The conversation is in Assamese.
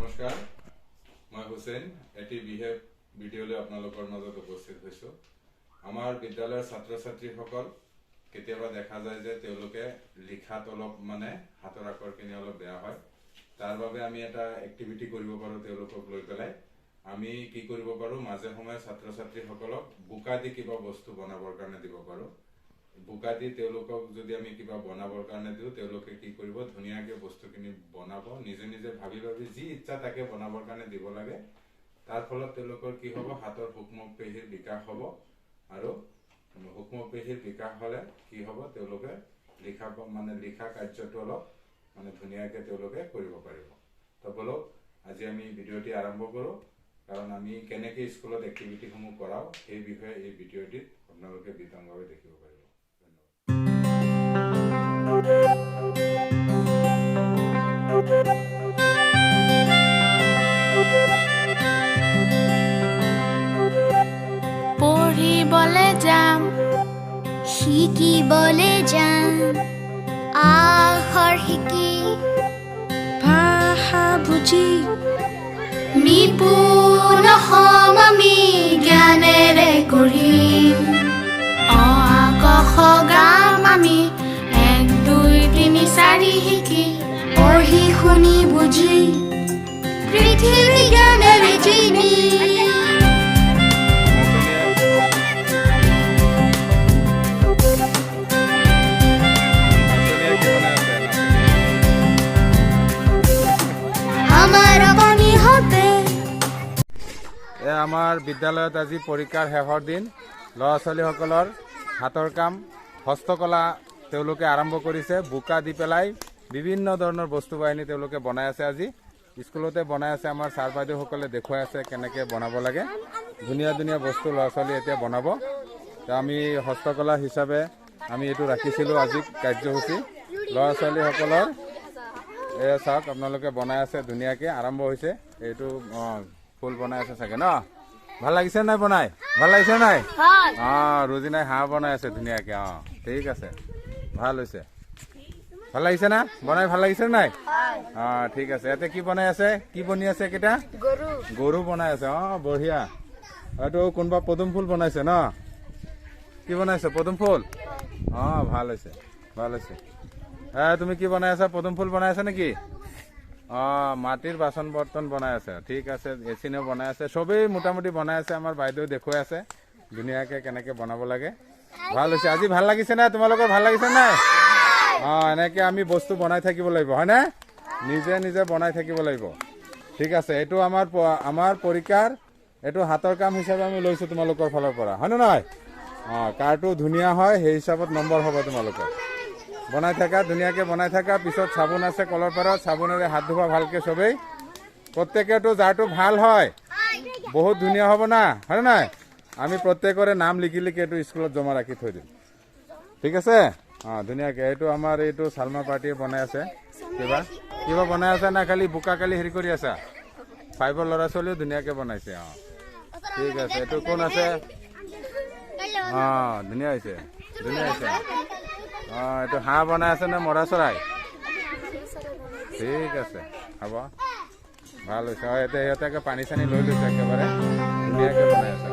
নমস্কাৰ, মই হুছেইন এটি বিশেষ ভিডিঅ'লৈ আপোনালোকৰ মাজত উপস্থিত হৈছোঁ। আমাৰ বিদ্যালয়ৰ ছাত্ৰ ছাত্ৰীসকল কেতিয়াবা দেখা যায় যে তেওঁলোকে লিখাত অলপ মানে হাতৰ আখৰখিনি অলপ বেয়া হয়। তাৰ বাবে আমি এটা এক্টিভিটি কৰিব পাৰোঁ তেওঁলোকক লৈ পেলাই। আমি কি কৰিব পাৰোঁ, মাজে সময়ে ছাত্ৰ ছাত্ৰীসকলক বোকা দি কিবা বস্তু বনাবৰ কাৰণে দিব পাৰোঁ। বোকা দি তেওঁলোকক যদি আমি কিবা বনাবৰ কাৰণে দিওঁ, তেওঁলোকে কি কৰিব, ধুনীয়াকৈ বস্তুখিনি বনাব, নিজে নিজে ভাবি ভাবি যি ইচ্ছা তাকে বনাবৰ কাৰণে দিব লাগে। তাৰ ফলত তেওঁলোকৰ কি হ'ব, হাতৰ সূক্ষ্ম পেশীৰ বিকাশ হ'ব। আৰু সূক্ষ্ম পেশীৰ বিকাশ হ'লে কি হ'ব, তেওঁলোকে লিখা মানে লিখা কাৰ্যটো অলপ মানে ধুনীয়াকৈ তেওঁলোকে কৰিব পাৰিব। তো ব'লক আজি আমি ভিডিঅ'টি আৰম্ভ কৰোঁ, কাৰণ আমি কেনেকৈ স্কুলত এক্টিভিটিসমূহ কৰাওঁ সেই বিষয়ে এই ভিডিঅ'টিত আপোনালোকে বিতংভাৱে দেখিব পাৰিব। পঢ়িবলে যাম, শিকিবলে যাম, আখৰ শিকি ভাষা বুজি, নিপুণ অসম আমি জ্ঞানেৰে গঢ়িম। অ আ ক খ গাম আমি 1 2 3 4 শিকি, পঢ়ি শুনি বুজি পৃথিৱী জ্ঞানেৰে জিনি। আমাৰ পানী হতে আমাৰ বিদ্যালয়ত আজি পৰীক্ষাৰ শেষৰ দিন। ল'ৰা ছোৱালীসকলৰ হাতৰ কাম, হস্তকলা তেওঁলোকে আৰম্ভ কৰিছে। বোকা দি পেলাই বিভিন্ন ধৰণৰ বস্তু বাহিনী তেওঁলোকে বনাই আছে। আজি স্কুলতে বনাই আছে, আমাৰ ছাৰ বাইদেউসকলে দেখুৱাই আছে কেনেকৈ বনাব লাগে। ধুনীয়া ধুনীয়া বস্তু ল'ৰা ছোৱালীয়ে এতিয়া বনাব। তো আমি হস্তকলা হিচাপে আমি এইটো ৰাখিছিলোঁ আজি কাৰ্যসূচী। ল'ৰা ছোৱালীসকলৰ এয়া চাওক, আপোনালোকে বনাই আছে ধুনীয়াকৈ, আৰম্ভ হৈছে। এইটো ফুল বনাই আছে চাগে ন? ভাল লাগিছে নাই বনাই? ভাল লাগিছে নাই? ৰজিনাই হাঁহ বনাই আছে ধুনীয়াকে। ঠিক আছে, ভাল হৈছে। ভাল লাগিছে না বনাই? ভাল লাগিছে নাই? ঠিক আছে। ইয়াতে কি বনাই আছে, কি বনি আছে কেইটা? গৰু বনাই আছে। বঢ়িয়া। এইটো কোনোবা পদুম ফুল বনাইছে ন? কি বনাইছে? পদুম ফুল। ভাল হৈছে, ভাল হৈছে। তুমি কি বনাই আছা? পদুম ফুল বনাই আছা নেকি? মাটিৰ বাচন বৰ্তন বনাই আছে। ঠিক আছে, এচিনেও বনাই আছে, চবেই মোটামুটি বনাই আছে। আমাৰ বাইদেউ দেখুৱাই আছে ধুনীয়াকৈ কেনেকৈ বনাব লাগে। ভাল হৈছে। আজি ভাল লাগিছে নাই তোমালোকৰ? ভাল লাগিছে নাই? এনেকৈ আমি বস্তু বনাই থাকিব লাগিব, হয়নে? নিজে নিজে বনাই থাকিব লাগিব। ঠিক আছে, এইটো আমাৰ পৰীক্ষাৰ এইটো হাতৰ কাম হিচাপে আমি লৈছোঁ তোমালোকৰ ফালৰ পৰা, হয়নে নহয়? কাৰটো ধুনীয়া হয় সেই হিচাপত নম্বৰ হ'ব তোমালোকৰ। বনাই থাকা, ধুনীয়াকৈ বনাই থাকা। পিছত চাবোন আছে কলৰ পাৰত, চাবোনেৰে হাত ধুবা ভালকৈ চবেই। প্ৰত্যেকেতো যাৰটো ভাল হয় বহুত ধুনীয়া হ'ব না, হয় নাই? আমি প্ৰত্যেকৰে নাম লিখি লিখি এইটো স্কুলত জমা ৰাখি থৈ দিম, ঠিক আছে? ধুনীয়াকৈ। এইটো আমাৰ এইটো চালমা পাৰ্টীয়ে বনাই আছে। কিবা কিবা বনাই আছে না খালি বোকা কালি হেৰি কৰি আছা? ফাইভৰ ল'ৰা ছোৱালীও ধুনীয়াকৈ বনাইছে। ঠিক আছে। এইটো কোন আছে? ধুনীয়া হৈছে, ধুনীয়া হৈছে। এইটো হাঁহ বনাই আছে নে মৰা চৰাই? ঠিক আছে, হ'ব, ভাল হৈছে। এতিয়া সিহঁতে পানী চানী লৈ লৈছে, একেবাৰে ধুনীয়াকৈ বনাই আছে।